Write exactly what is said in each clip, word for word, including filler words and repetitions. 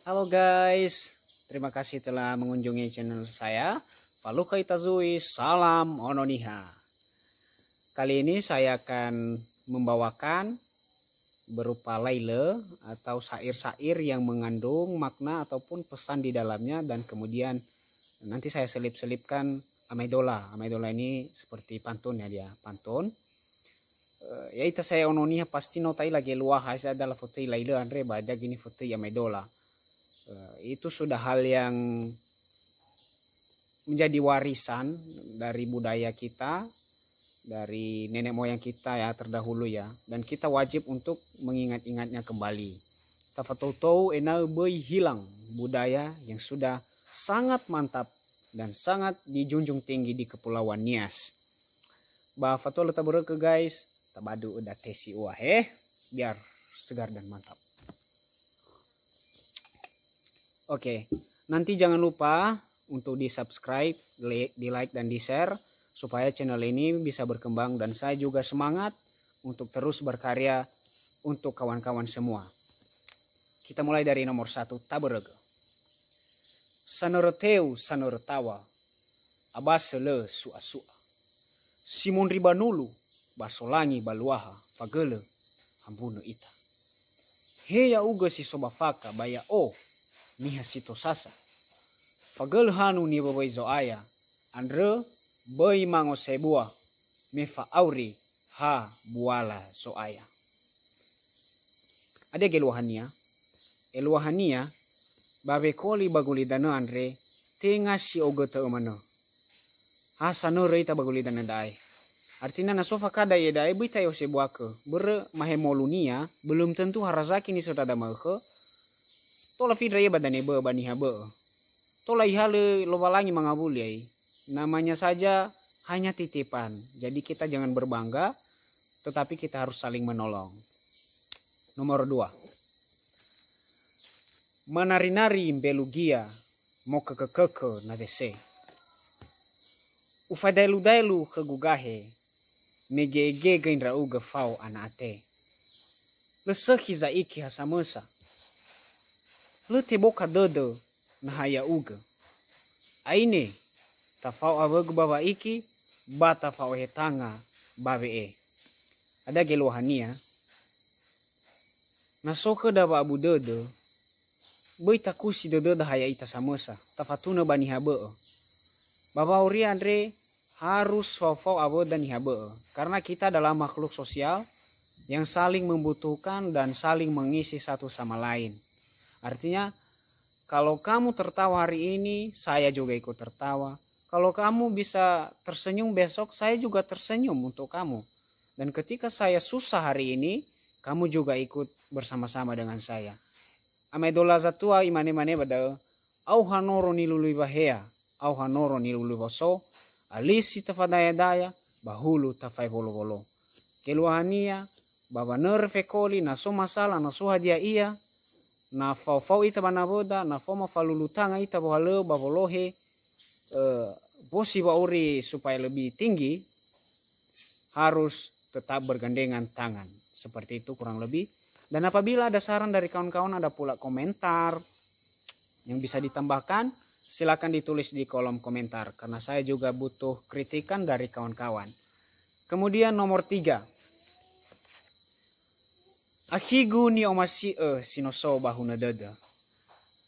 Halo guys, terima kasih telah mengunjungi channel saya. Falukha ita zui, salam ono niha. Kali ini saya akan membawakan berupa laile atau syair-syair yang mengandung makna ataupun pesan di dalamnya, dan kemudian nanti saya selip-selipkan amaidola. Amaidola ini seperti pantun ya dia, pantun. Eh, ya ita saya ono niha pasti no ta'ila geluaha, saya adalah foto laile andre ba jagi ni foto amaidola. Eh, itu sudah hal yang menjadi warisan dari budaya kita, dari nenek moyang kita ya terdahulu ya, dan kita wajib untuk mengingat-ingatnya kembali. Tafatou-tou ena'ö böi hilang budaya yang sudah sangat mantap dan sangat dijunjung tinggi di Kepulauan Nias. Ba fatua lö tabörökö guys, tabadu öda tesi ua he, biar segar dan mantap. Oke, nanti jangan lupa untuk di-subscribe, li-, di-like, dan di-share supaya channel ini bisa berkembang dan saya juga semangat untuk terus berkarya untuk kawan-kawan semua. Kita mulai dari nomor satu, tabörökö. Sanörö teu, sanörö taŵa, abasö lö su'a-su'a. Si mondri ba nulu, ba solangi ba luaha, fagölö hambunö ita. He ya'ugö si so ba faka ba ya'o, niha si tosasa. Fagölö hanu niŵöwöi Zo'aya, andrö böi mango sebua, me fa'auri ha buala Zo'aya. Hadia geluahania? Eluahania, ba wekoli ba gulidanö andre, tenga si ogötö manö. Ha sanörö ita ba gulidanö da'e. Artinya na so fakada iada'e böi ta'eo sebuakö. Börö mahemolunia, belum tentu ha razaki nisöndra damaökhö, tola findra ia ba dane bö'ö, ba niha bö'ö. Tola ihalö Lowalangi mangawuli ai. Namanya saja hanya titipan. Jadi kita jangan berbangga, tetapi kita harus saling menolong. Nomor dua. Manari-nari mbelu gia, mokökökökö na zese. Ufaedaelu-daelu khögu gahe, me ge'ege göi ndra'ugö fao ana'ate. Lö sökhi za'iki ha samösa. Lö teboka dödö na ha ya'ugö. Aine, tafao awögu ba wa'iki, ba tafa'ohe tanga ba we'e. Hadia geluahania? Na so khöda wa'abu dödö, böi takusi dödöda ha ya'ita samösa, tafatunö ba niha bö'ö. Ba wa'auri andre harus fao-fao awöda niha bö'ö. Karena kita adalah makhluk sosial yang saling membutuhkan dan saling mengisi satu sama lain. Artinya, kalau kamu tertawa hari ini, saya juga ikut tertawa. Kalau kamu bisa tersenyum besok, saya juga tersenyum untuk kamu. Dan ketika saya susah hari ini, kamu juga ikut bersama-sama dengan saya. Amaidola zatua imane-mane ba da'ö, "Aoha noro nilului wahea, aoha noro nilului woso, alisi tafadaya-daya, ba hulu tafaewolo-wolo." Geluahania, ba wanörö fekoli, na so masala, na so hadia ia, na fao-fao ita ba nawöda, na faoma falulu tanga ita wohalöŵö ba wolohe, eh, bosi wa'auri supaya lebih tinggi, harus tetap bergandengan tangan. Seperti itu kurang lebih. Dan apabila ada saran dari kawan-kawan, ada pula komentar yang bisa ditambahkan, silakan ditulis di kolom komentar, karena saya juga butuh kritikan dari kawan-kawan. Kemudian nomor tiga. Akhigu ni'omasi'ö si no so ba hunö dödö.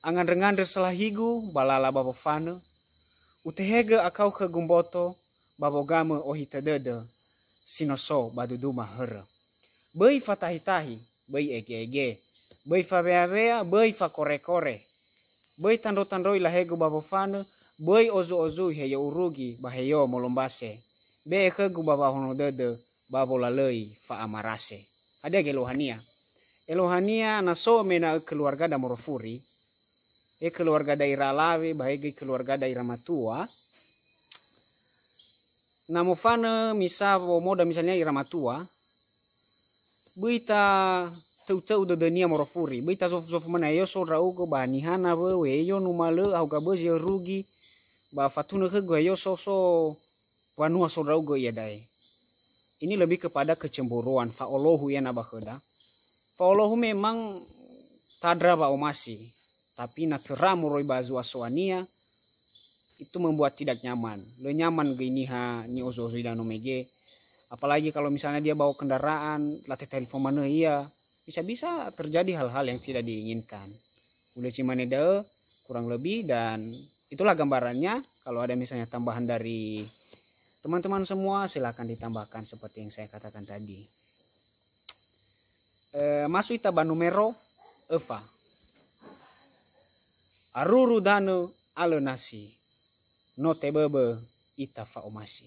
Angandrö-ngandrö salahigu ba lala ba wofanö, utehegö akau khögu mboto ba wogamö ohitö dödö si no so ba duduma hörö. Böi fatahi-tahi, böi ege-ege, böi fawea-wea, böi fakore-kore. Böi tandro-tandroi lahegu ba wofanö, böi ozu-ozui heyo urugi ba heyo molombase. Be'e khögu ba wahono dödö ba wolalöi fa'amarase. Hadia geluahania? Eluahania na so mena'ö keluargada morofuri, he keluargada ira alawe, ba he göi keluargada ira matua. Na mofanö misa womoda misalnya ira matua, böi ta töu-töu dödönia morofuri, böi ta zofu-zofu manö, "Heyo so ndra'ugö ba niha nawöu, heyo numalö aho gabözi urugi, ba fatunö khögu heyo so, so wanua so ndra'ugö iada'e." Ini lebih kepada kecemburuan, fa'olohö ia na ba khöda. Fa'olohö memang tandra wa'omasi, Tapi na töra moroi ba zu'aso'ania, itu membuat tidak nyaman. Lö nyaman göi niha ni'ozo-ozoi danö mege. Apalagi kalau misalnya dia bawa kendaraan, lö tetelefon manö ia, bisa-bisa terjadi hal-hal yang tidak diinginkan. Hulö si mane da'ö, kurang lebih, dan itulah gambarannya. Kalau ada misalnya tambahan dari teman-teman semua, silakan ditambahkan seperti yang saya katakan tadi. Eh, masuk ita ba numero öfa. Aruru danö alö nasi, no teböbö ita fa'omasi.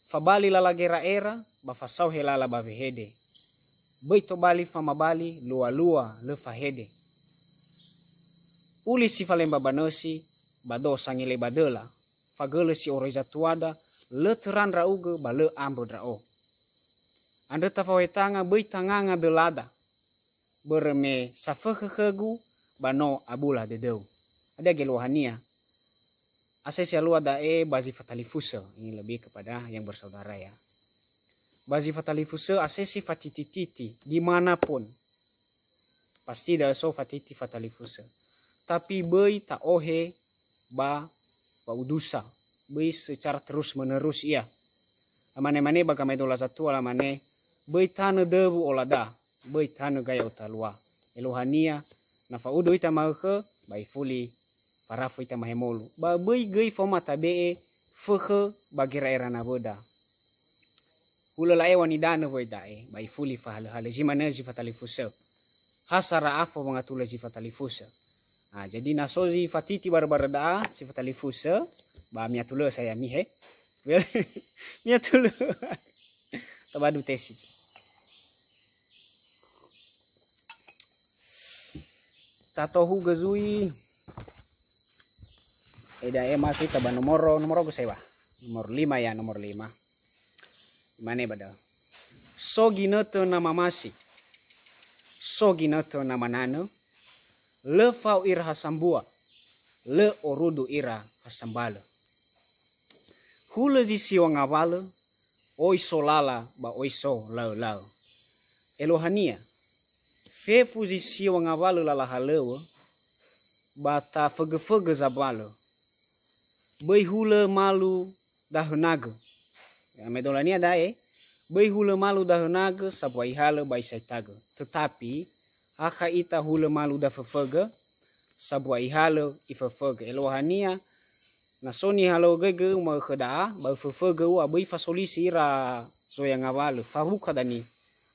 Fabali lala gera'era, ba fasaohe lala ba wehede. Böi tobali famabali lua-lua lö fahede. Uli si falemba ba nösi, ba do sangele ba döla. Fagölö si oroi zatuada, lö töra ndra'ugö ba lö ambö ndra'o. Andrö tafaohe tanga, böi tanganga dölada. Börö me safökhö khögu ba no abula dödöu. Hadia geluahania? Asese alua da'e ba zi fatalifusö, ini lebih kepada yang bersaudara ya. Ba zi fatalifusö asese fatiti-titi, dimanapun. Pasti da'ö so fatiti fatalifusö. Tapi böi ta'ohe ba wa'udusa. Böi secara terus menerus ia. Lamane-mane ba gamaedola zatua lamane, böi tanö döwu olada, böi tanö gae otalua. Eluahania, na fa'udu ita ma'ökhö, ba ifuli farafö ita mahemolu. Ba böi göi faoma tabe'e fökhö ba gera'era nawöda. Hulö la'ewa nidanö wöi da'e, ba ifuli fahalö-halö. Zi manö zi fatalifusö. Ha sara afo wangatulö zi fatalifusö. Ah, jadi na so zi fatiti barö-barö da'a, zi fatalifusö, ba miatulö saya mihe. Miatulö. Tabadu tesi. Tatohugö zui. Eda'e masuk ita ba nomoro, nomoro gesewa. Nomor lima ya, nomor lima. Mane ba da'ö. So ginötö na mamasi. So ginötö na mananö. Lö fao ira ha sambua. Lö orudu ira ha sambalö. Hulö zi siwa ngawalö, oi so lala ba oi so laö-laö. Eluahania, fefu zi siwa ngawalö lala halöŵö, ba tafögö-fögö zambalö. Böi hulö malu dahönagö. Ya, medolania da'e, böi hulö malu dahönagö sabua ihalö ba isaitagö. Tetapi, akha ita hulö malu daföfögö, sabua ihalö iföfögö. Eluahania, na so nihalöŵögöigö ma'ökhö da'a, ba öföfögö ua, böi fasolisi ira zoya ngawalö, fawuka dania.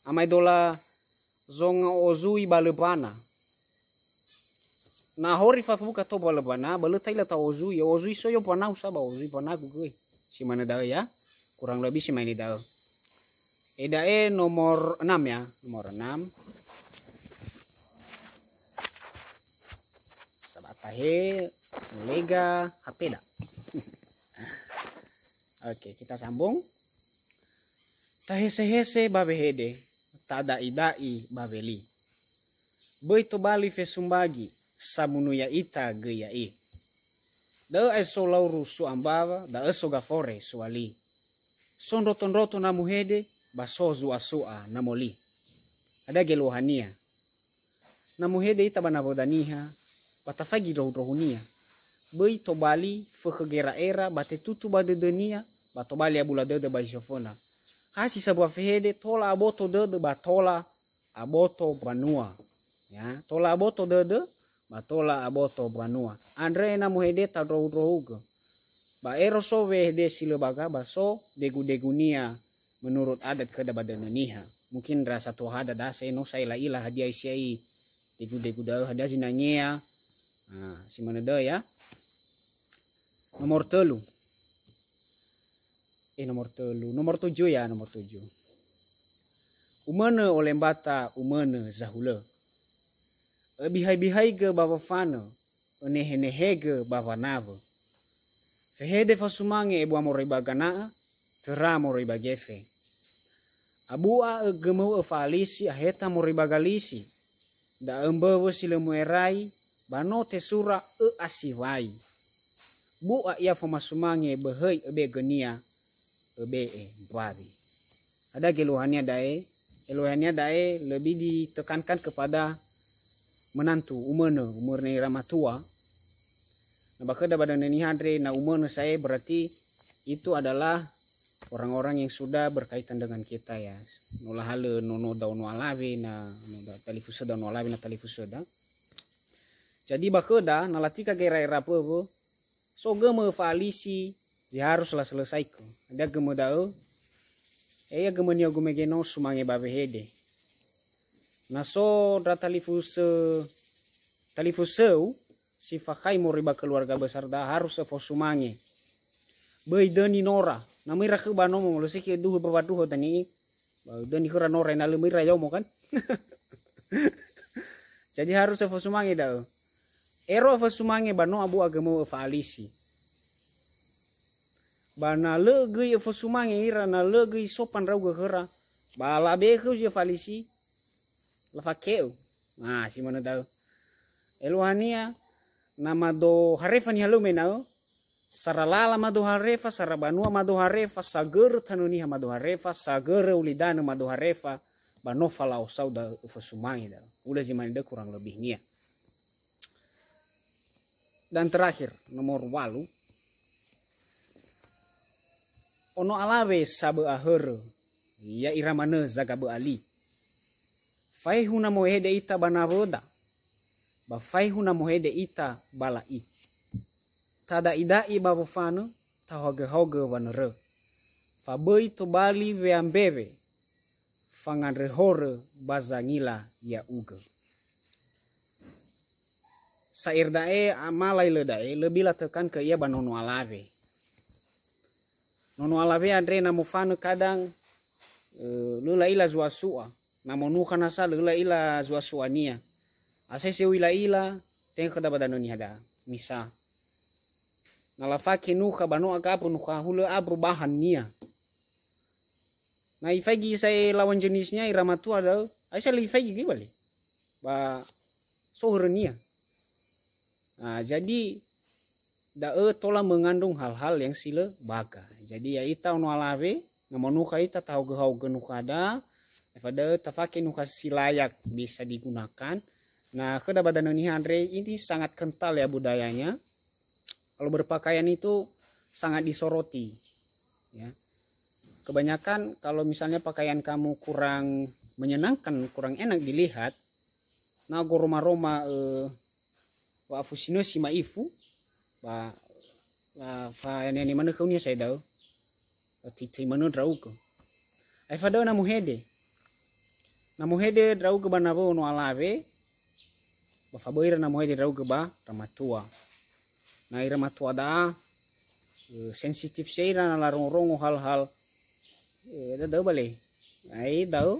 Amaedola zonga'ozui ba lö bana. Na hori fafuka to ba lö bana, ba lö taila ta'ozui, ya ozui so yo banau sa ba ozui banagu göi. Si manö da'ö ya, kurang lebih si mane da'ö. Eda'e nomor enam ya, nomor enam. Sabatahe mulega H P da. Oke, kita sambung. Tahese-hese ba wehede, tada'i-da'i ba weli. Böi tobali fesumbagi, samunu ya'ita göi ya'i. Da'ö ae so lauru su'a mbawa, da'ö so gafore su'a li. So ndroto-ndroto na muhede, ba so zu'a-su'a na moli. Hadia geluahania? Na muhede ita ba nawöda niha, ba tafaigi ndrohu-ndrohunia. Böi tobali fökhö gera'era ba tetutu ba dödönia, ba tobali abula dödö ba zi so föna. Ha si sambua fehede, tola aboto dödö ba tola aboto banua. Ya, tola aboto dödö ba tola aboto banua. Andre na muhede tandrohu-ndrohugö. Ba ero so wehede si lö baga, ba so degu-degunia menurut adat khöda ba dödö niha. Mungkin ndra satua hada dase no sa'ila-ila hadia isia'i degu-degu da'ö, hadia zinangea. Nah, si manö da'ö ya. Nomor tölu. Eh, nomor tölu. Nomor tujuh ya, nomor tujuh. Umönö olembata, umönö zahulö. Öbihai-bihaigö ba wafanö, önehe-nehegö ba wanawö. Fehede fasumange ebua moroi ba gana'a, töra moroi ba gefe. Abu'a ögömöu'ö fa'alisi, aheta moroi ba galisi. Da'ö mböwö si lö mu'erai, ba no tesura ö'a siwai. Bu'a ia fomasumange böhöi öbegönia, öbe'e mbawi. Hadia geluahania da'e? Geluahania da'e lebih ditekankan kepada menantu, umönö, umönö ira matua. Na ba khöda ba dödö niha andre, na umönö sa'ae, berarti itu adalah orang-orang yang sudah berkaitan dengan kita, ya. No lahalö nonoda ono alawe, na nonoda talifusöda ono alawe, na talifusöda. Jadi ba khöda, na latika gera'era böwö, so gömö fa'alisi zi harus laselesaikö. Hadia gömö da'ö? Ya'ia gömönia gumege no sumange ba wehede. Na so ndra talifusö-, talifusöu si fakhai moroi ba keluarga besar da'a, harus öfosumange. Böi döni nora. Na möi ira khöu ba nomo, lö siki öduhö ba waduhö dani'i. Ba döni khöra nora, na lö möi ira yomo, kan? Jadi harus öfosumange da'ö. Ero öfosumange ba no abu agömöu öfa'alisi. Ba na lö göi öfosumange ira, na lö göi sopan ndra'ugö khöra, ba labe khöu zi öfa'alisi, lafake'ö. Nah, si manö da'ö. Eluahania, na mado harefa niha lö mena'ö, sara lala mado harefa, sara banua mado harefa, sagörö tanö niha mado harefa, sagörö ulidanö mado harefa, ba no falao sau da'ö, öfosumange da'ö. Hulö zi mane da'ö kurang lebihnia. Dan terakhir, nomor walu. Ono alawe sabö'a hörö, ya'ira manö zagabö'a li. Faehu na mohede ita ba nawöda, ba faehu na mohede ita ba la'i. Tada'ida'i ba wofanö, tahaogö-haogö wanörö. Fa böi tobali weambewe, fangandrö horö ba zangila ya'ugö. Sa'ae da'e, ama lailö da'e, lö bila tökankö ia ba nono alawe. Nono alawe andre na mofanö kadang, eh, lö la'ila zuasu'a. Na monukha nasa lö la'ila zuasu'ania. Asese ui la'ila, tenga khöda ba danö niha da'a. Misa. Na lafake nukha ba no aga abru nukha, hulö abru bahannia. Na ifaigi sa'ae lawan jenisnya ira matua da'ö, aisa lö ifaigi göi bale. Ba so hörönia. Nah, jadi da'ö tola mengandung hal-hal yang si lö baga. Jadi ya'ita ono alawe, na monukha ita tahaogö-haogö nukhada, aefa da'ö tafake nukha si layak bisa digunakan. Nah, khöda ba danö niha andre ini sangat kental ya budayanya. Kalau berpakaian itu sangat disoroti, ya. Kebanyakan kalau misalnya pakaian kamu kurang menyenangkan, kurang enak dilihat, na goroma-roma, eh, wa'afusinö si ma'ifu, ba, ba fa'ane-ane manö khöunia sa'ae da'ö. Titei manö ndra'ugö. Aefa da'ö na muhede. Na muhede ndra'ugö ba nawö ono alawe, ba fa böi ira na muhede ndra'ugö ba ira matua. Na ira matua da'a, eh, sensitif sia ira na larongo-rongo hal-hal, eh, da da'ö bale. Ai da'ö.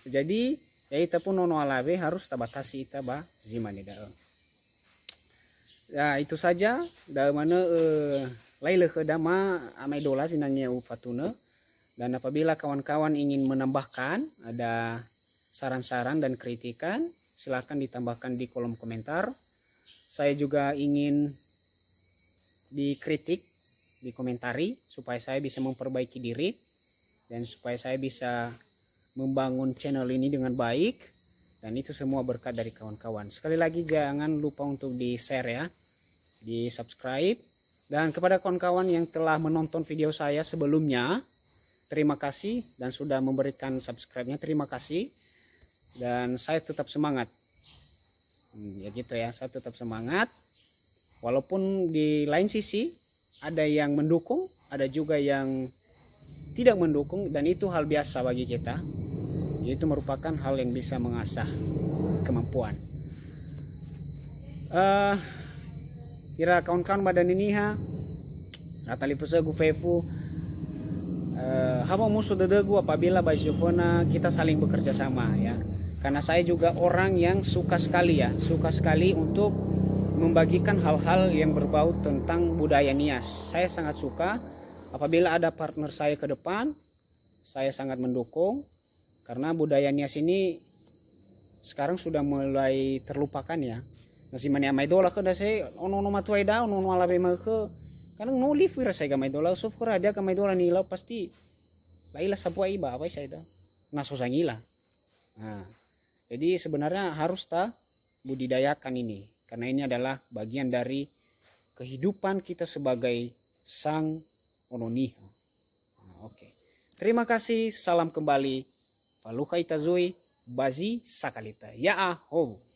Jadi, ya'ita pun ono alawe harus tabatasi ita ba zi mane da'ö. Ya, itu saja. Da'ö manö, eh, lailö khöda ma Ama Idola zinangea ufatunö. Dan apabila kawan-kawan ingin menambahkan, ada saran-saran dan kritikan, silakan ditambahkan di kolom komentar. Saya juga ingin dikritik, dikomentari, supaya saya bisa memperbaiki diri, dan supaya saya bisa membangun channel ini dengan baik. Dan itu semua berkat dari kawan-kawan. Sekali lagi, jangan lupa untuk di-share ya, di-subscribe. Dan kepada kawan-kawan yang telah menonton video saya sebelumnya, terima kasih dan sudah memberikan subscribe-nya, terima kasih. Dan saya tetap semangat. Hmm, ya gitu ya, saya tetap semangat. Walaupun di lain sisi, ada yang mendukung, ada juga yang tidak mendukung, dan itu hal biasa bagi kita. Itu merupakan hal yang bisa mengasah kemampuan. Eh, ira kawan-kawan ba danö niha, ira talifusögu fefu, eh, ha wamuso dödögu apabila ba zi oföna kita saling bekerja sama, ya. Karena saya juga orang yang suka sekali, ya, suka sekali untuk membagikan hal-hal yang berbau tentang budaya Nias. Saya sangat suka apabila ada partner saya ke depan, saya sangat mendukung, karena budaya Nias ini sekarang sudah mulai terlupakan, ya. Na si mane Ama Idola khöda sa'ae, ono-ono matua eda, ono-ono alawe makhö. Karena no lifu ira sa'ae ga Ama Idola, so fura dia ga Ama Idola nilau pasti la'ila sambua iba, apa sa'ae da. Na so zangila. Nah, Jadi sebenarnya harus ta budidayakan ini, karena ini adalah bagian dari kehidupan kita sebagai sang ono niha. Nah, oke. Terima kasih, salam kembali. Falukha ita zui, ba zi sakalita. Ya'ahowu.